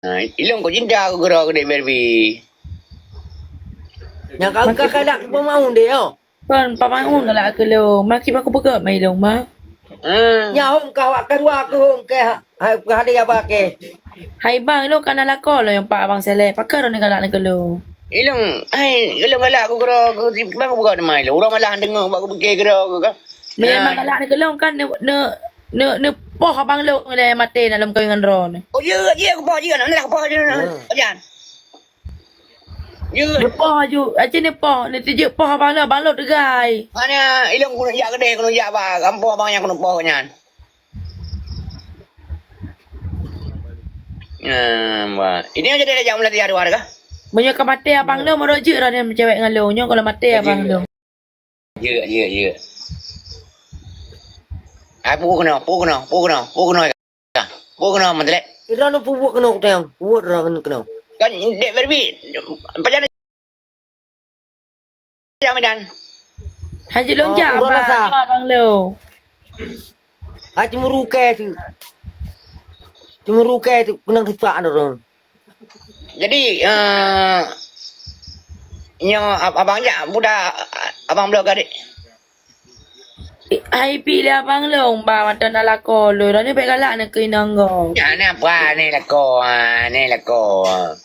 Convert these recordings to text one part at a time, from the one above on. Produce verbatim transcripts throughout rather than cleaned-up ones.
Ha, ilong kok cinta aku keudroe keu Dek Barbie. Nyang ka, ka, ka dak peumaun deh, yo. Kon, pamaun galak keu lôn. Maki bak kupeugöt mah ilong, ma. Ah. Nyan hom ka awak keudua keu hom keu ha-, hai, keu hadé abang keu. Hai bang, ilong ka na lakoe lôn nyang pak abang Selek. Pakon droeneuh galak nyan keu lôn? Ilong, hai, ilong galak keu keudroe keu si bang kupeugöt teuma ilong. Ureueng malah deungoe bak kupike keudroe keu ka. Memang galak nyan keu lôn kan ne, ne, ne, ne poh abang lôn lé maté na lom kawin ngon droeneuh. Oh, jeuet, jeuet, kupoh jeuet, na kupoh jeuet. Pajan. Jeuet. Neupoh aju, aci neupoh, neutijeuet poh abang lôn, abang lôn teugai. Hana, ilong keuneuk jak keudeh, keuneuk jak ba, gampông abang nyang keuneuk poh nyan. Nah, bah. Ini aja dia jak meulatihan dua harga. Meunyoe ka maté abang lôn, meurok jeuet droeneuh meucewek ngon lôn. Nyoe kalau maté abang lôn. Jeuet, jeuet, jeuet. Ai, pukul keunoe, pukul keunoe, pukul keunoe, pukul keunoe. Pukul keunoe, Mantelek. Ira nu pukul keunoe, kutanyong. Pukul ira keunoe. Kan, Dek Barbie, pajan Medan. Haji lonjak, oh, Bang. Abang Lô. Hai, cemburu keu tu. Cemburu keu tu, keunong sifat droe. Jadi, eh, nyoe ab-, abang jak budak abang bloe gadek. Hai pi lé abang lôn, ba mantong na lakoe lôn. Droeneuh bèk galak nyan keu inong gob. Nyan apa ni lakoe, ah, ni lakoe.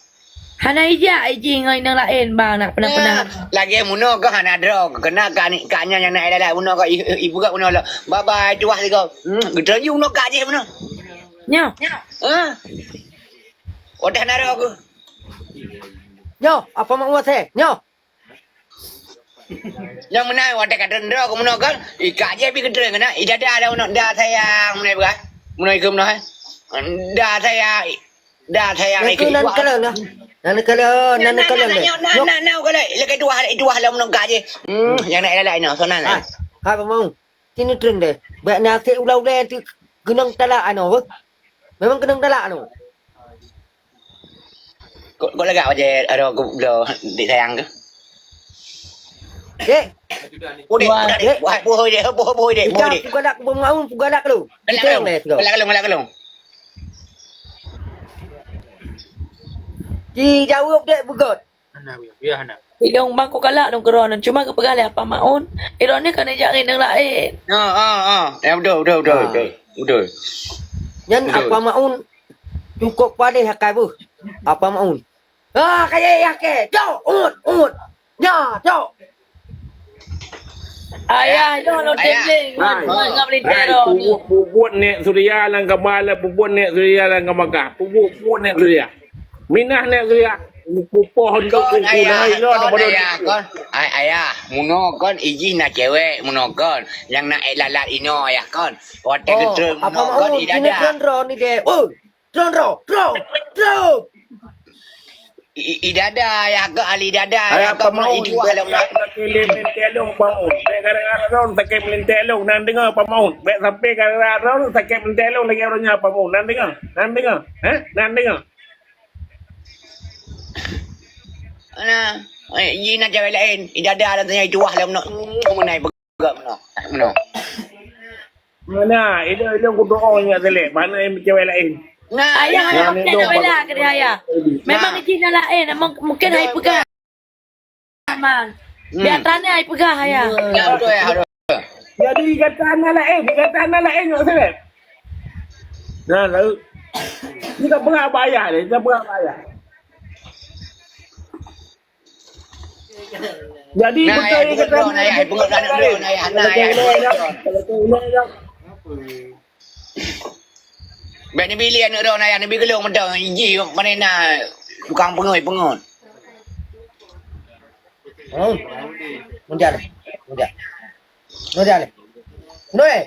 Hana ijak iji ngon inong laén, bang, nak peunah-peunah. Nah, lagèe munoe keuh hana droe, keunan ka ni, ka nyan nyang na ilalai munoe keuh i, i, ipeugah munoe lom. Bye bye, tuah sigoe. Hmm, geutreun ju munoe ka jih munoe. Nyoe. Ha? Udah na droe keuh. Nyoe, apa mak uwa seh? Nyoe. Nyang meunan watèe ka treun droe keuh munoe kan, i kak jih pi geutreun keunan, i dada ada munoe, da sayang, munoe bukan? Munoe ikeu munoe, eh? Da sayang, da sayang ikeu. Nan kalon lah. Nan kalon, nan kalon deh. Na, na, na, na, kalon. Lagèe tuah, tuah lah munoe kak jih. Hmm, nyang nak lalai noh, sonan lah. Hai, hai, Bang Maung. Sini treun deh. Bèk naseb ulèe-ulèe tu keunong talak anoe, beuh. Memang keunong talak anoe. Kok, kok lagak wajah aroe ku bloe dik sayang tu? Dek. Oh, dek, dek. Wahai, bohoi dek, bohoi, bohoi dek, bohoi dek. Pugalak, Bang Maung, pugalak lu. Galak lu. Galak lu, galak lu. Dijaweueb dek beugot. Hana, ya, hana. Ilong bang ku galak dong keudroe nyan, cuma geupeugah lé Apa Maun, droeneuh ka neujak ngon inong laén. Ha, ha, ha. Ya, beutôi, beutôi, beutôi, beutôi. Nyan Apa Maun cukôp padeh akai beuh. Apa Maun. Ah, kaya ya ke. Cok, ut, ut. Ya, cok. Ayah, nyoe lôn teuntèe ngon, ngon, ngon peulintèe droe nyoe. Peubuet, peubuet nèk Suria lam kama, peubuet nèk Suria lam kama kah. Peubuet, peubuet nèk Suria. Minah nèk Suria. Pupoh untuk kuku nai lôn. Kon, ayah, kon. Ay-, ayah, munoe kon ijih na cewek, munoe kon. Nyang na ék lalat inoe, ayah, kon. Watèe geutreun munoe kon, i dada. Tron droe ni deh. Oi, tron droe, tron, tron. I, i, i dada, ayah, kon, ali dada, ayah, kon, munoe i tuah lom. Sakét meulintèe lôn, Apa Maun. Bèk gara-gara droe sakét meulintèe lôn, nan deungö, Apa Maun. Bèk sampai gara-gara droe sakét meulintèe lôn lagèe uroe nyoe, Apa Maun. Nan deungö, nan deungö. Hah? Nan deungö. Nah, eh, ji na cewek laén. I dada lam tanya i tuah lom noh. Hmm, meunai peugah meunoe. Meunoe. Mana? Ilong, ilong kudoa nyak selek. Mana yang cewek laén? Nah, ayah, ayah, ayah, pakai nak bela ke dia, ayah? Nah. Memang jih na laén, memang mungkin hai peugah. Mang. Hmm. Biar tanya hai peugah, ayah. Ya, betul, ya, betul. Jadi, kata anak laén, kata anak laén nyak selek. Nah, lalu. Kita peugah bak ayah deh, kita peugah bak ayah. Jadi, nah, beutôi ayah, kata peugah, ayah, peugah anak droe, ayah, anak, ayah. Bèk neubi lé aneuk droe, ayah, neubi keu lôn mantong, jih, pane na tukang peungui, peungon. Oh. Mudah deh. Mudah. Mudah deh. Mudah deh.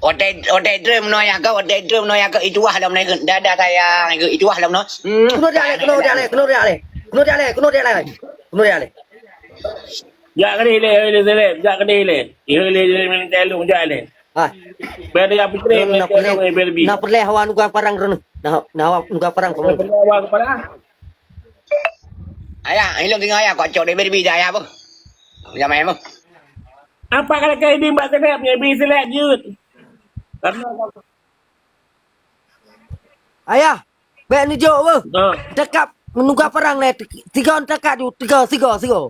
Watèe, watèe treun meunoe ayah kah, watèe treun meunoe ayah kah, i tuah lom nai keuh. Dadah sayang, i tuah lom noh. Hmm. Keunoe jak lé, keunoe jak lé, keunoe jak lé. Keunoe jak lé, keunoe jak lé. Keunoe jak lé. Jak keudeh lé, lé, lé, lé, jak keudeh lé. Lé, lé, lé, lé, lé, lé, jak lé. Ha. Biar dia pikir, biar dia pikir. Na peureulèe hawa nuga parang droeneuh. Na, na hawa nuga parang. Na peureulèe hawa kepala. Ayah, ilong teungoh ayah, kok cok deh beri dah ayah apa? Jamai apa? Apa kata kau ini, Mbak Sedap? Ya, beri selek jut. Karena ayah, Bèk neujok weuh. Ha. Teuka neuka parang lé, tiga teuka ju, tiga, tiga, tiga.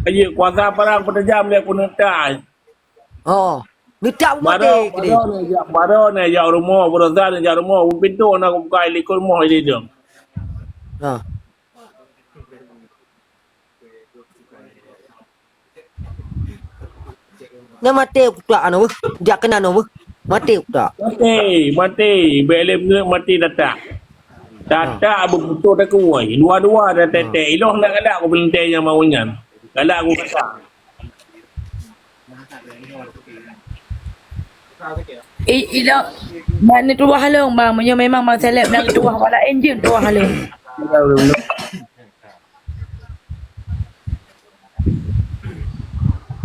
Ayo, kuasa parang peutajam lé ku neutai. Oh, neutak maté. Baroe, baroe na jak, baroe na jak rumoh, baroe na jak rumoh, pintoe na kubuka, likot rumoh di dong. Ha. Nyan maté kutak anu weuh, jak keunan anu weuh. Maté kutak. Maté, maté. Bèk lé meungeut maté tatak. Tatak beuputôh takue. Dua-dua dah tetek. Iloh nak galak ku peulintèe nyang mau nyan. Galak ku kata. I, ilo, bang ni tuah lôn, bang. Meunyoe memang bang seleb nak tuah, bak laén jeuet tuah lôn.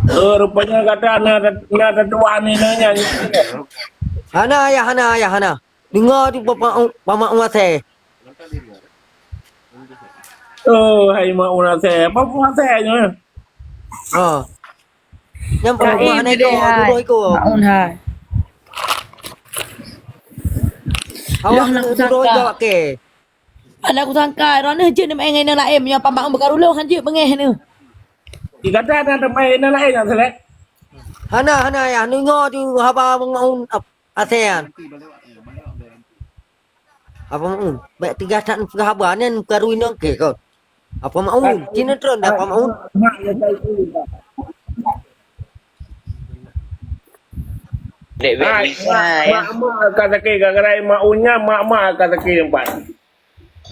Eh, rupanya gata na, na tatuan ni, na nyan. Hana, ayah, hana, ayah, hana. Deungoe tu Pama-, Pamaun asèe. Oh, hai Maun asèe. Pamaun asèe nyoe. Ha. Nyang Pamaun asèe ko, hai. Dua iko. Maun hai. Awak nak dua iko ke? Alah, kusangka droeneuh jeuet neumaén ngon inong laén, meunyoe Pamaun beukaru lôn han jeuet beungéh neuh. Di gata na teumaén inong laén nyang selek? Hana, hana, yah, deungoe ju haba Pamaun ap-, asèe nyan. Apa Maun? Bèk teugas that neupeugah haba nyan, beukaru inong kèe kon. Apa Maun? Cina tron dah Apa Maun? Dek bèk bisa, ya. Mak, mak ka sakét, gara-gara Maun nyan, mak, mak ka sakét tempat.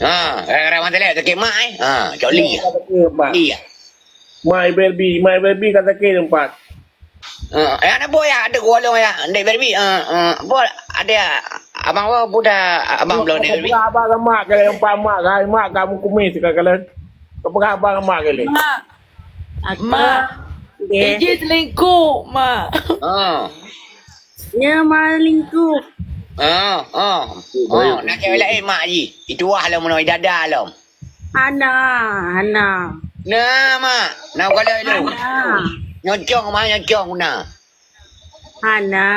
Ha, gara-gara mata lewat sakét mak, eh. Ha, cok li. Mak ka sakét tempat. Li, ya. Mai Barbie, mai Barbie ka sakét tempat. Ha, eh, ada boh ya, ada gua long ya. Ndek Barbie, ha, ha. Boh ada ya. Abang boh budak abang belum ndek Barbie. Peugah abang mak kali, empat mak, hai mak kamu kumis ka kalian. Peugah abang mak kali. Mak. Mak. Okey. Iji selingkuh, mak. Ha. Nya malingkuh. Oh, oh. Oh, nak cewek lain mak ji. Itu wah lom, menoi dada lom. Hana, hana. Nah, mak. Nah, kalau itu. Hana. Nyocong, mak, nyocong, nah. Hana.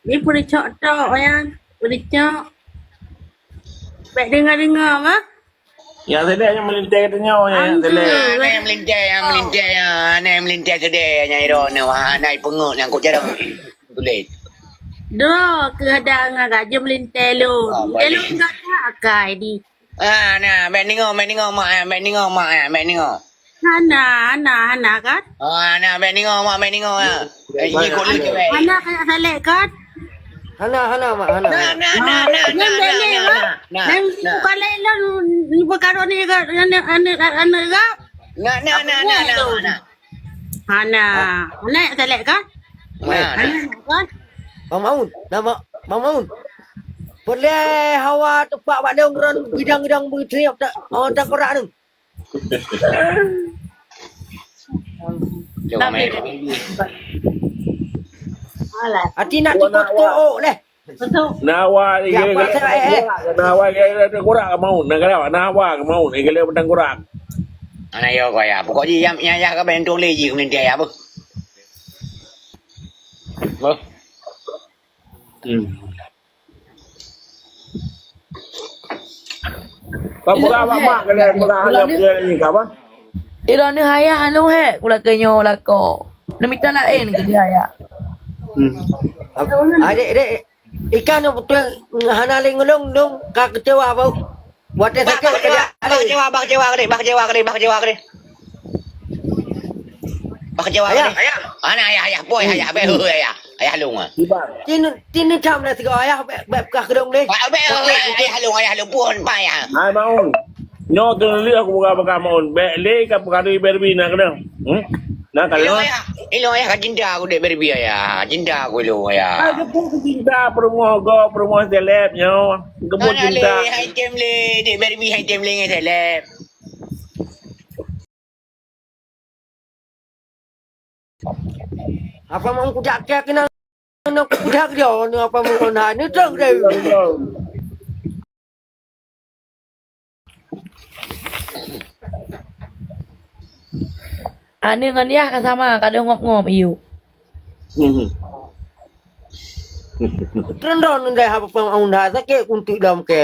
Ni peulicok tok, ya. Peulicok. Baik dengar-dengar, mak. Nyang sedeh nyang meulintèe geutanyoe nyang sedeh. Ah, nyang meulintèe, nyang meulintèe, nyang aneh meulintèe sedeh nyang iro nyoe. Wah, anai peungeuet nyang kok jarang tuléh. Droe keuh ada ngon raja meulintèe lôn. Ah, baik. Lôn enggak akai di. Ah, nah, bèk ningoe, bèk ningoe mak, eh, bèk ningoe mak, eh, bèk ningoe. Hana, hana, hana kan? Ah, nah, bèk ningoe mak, bèk ningoe, ah. Eh, ikut lu cewek. Hana kayak salek kan? Hana, hana, mak, hana. Nah, nah, nah, nah, nah, nah, nah, nah, nah. Nang bukan lain lah, ni perkara ni ke, anak, anak, anak, anak ke? Nah, nah, nah, nah, nah, nah. Hana. Hana yang selek kan? Nah, nah. Hana kan? Bang Maun, nama Bang Maun. Boleh hawa tepak bak daun keran gidang-gidang beutri tak? Oh, tak korak tu. Tapi Alah. Hati nak tikot-tikot leh. Betul. Nawa ni kira-kira tengkorak. Nawa kira-kira tengkorak ke maun. Nak kira nawa ke maun. Kira-kira tengkorak. Ana yo ko ya. Pokok ji yang yang ya ka ben tuang lé ji kemudian dia ya apa? Apa? Hmm. Ka peugah bak mak keunan, peugah aneuk keunan ni ka bah. Ilôn ni hayah lôn hek, kulakée nyoe lakoe. Neumita laén keu jih hayah. Hmm. Adek, dek, ikan tu betul hana lé ngeulong dong ka kecewa bau. Watée sakét kejak. Bah kecewa, bah kecewa keude, bah kecewa keude, bah kecewa keude. Bah kecewa keude. Ayah. Ana ayah, ayah, boy ayah, beh ayah. Ayah lôn ah. Tin tin cam dah tiga ayah bek bek kah kedong deh. Bah beh ayah lôn, ayah lôn pun payah. Hai Maun. Nyoe tu lé aku buka-buka Maun. Bek lé ka peukarui Barbie nak kedong. Hmm? Nah kalau. Ilôn ayah, ilôn ayah ka cinta aku dek Barbie ayah. Cinta aku ilôn ayah. Aku pun cinta perumoh go, perumoh seleb nyoe. Kebun cinta. Hai tem lé, dek Barbie hai tem lé ngai seleb. Apa mau kudak kek kena kudak dia ni apa mau kena ni terus deh. Aneuk ngon yah ka sama, ka deuh ngop-ngop iyuk. Hmm. Treun droeneuh dai haba pang unda sakét kunti dom ke.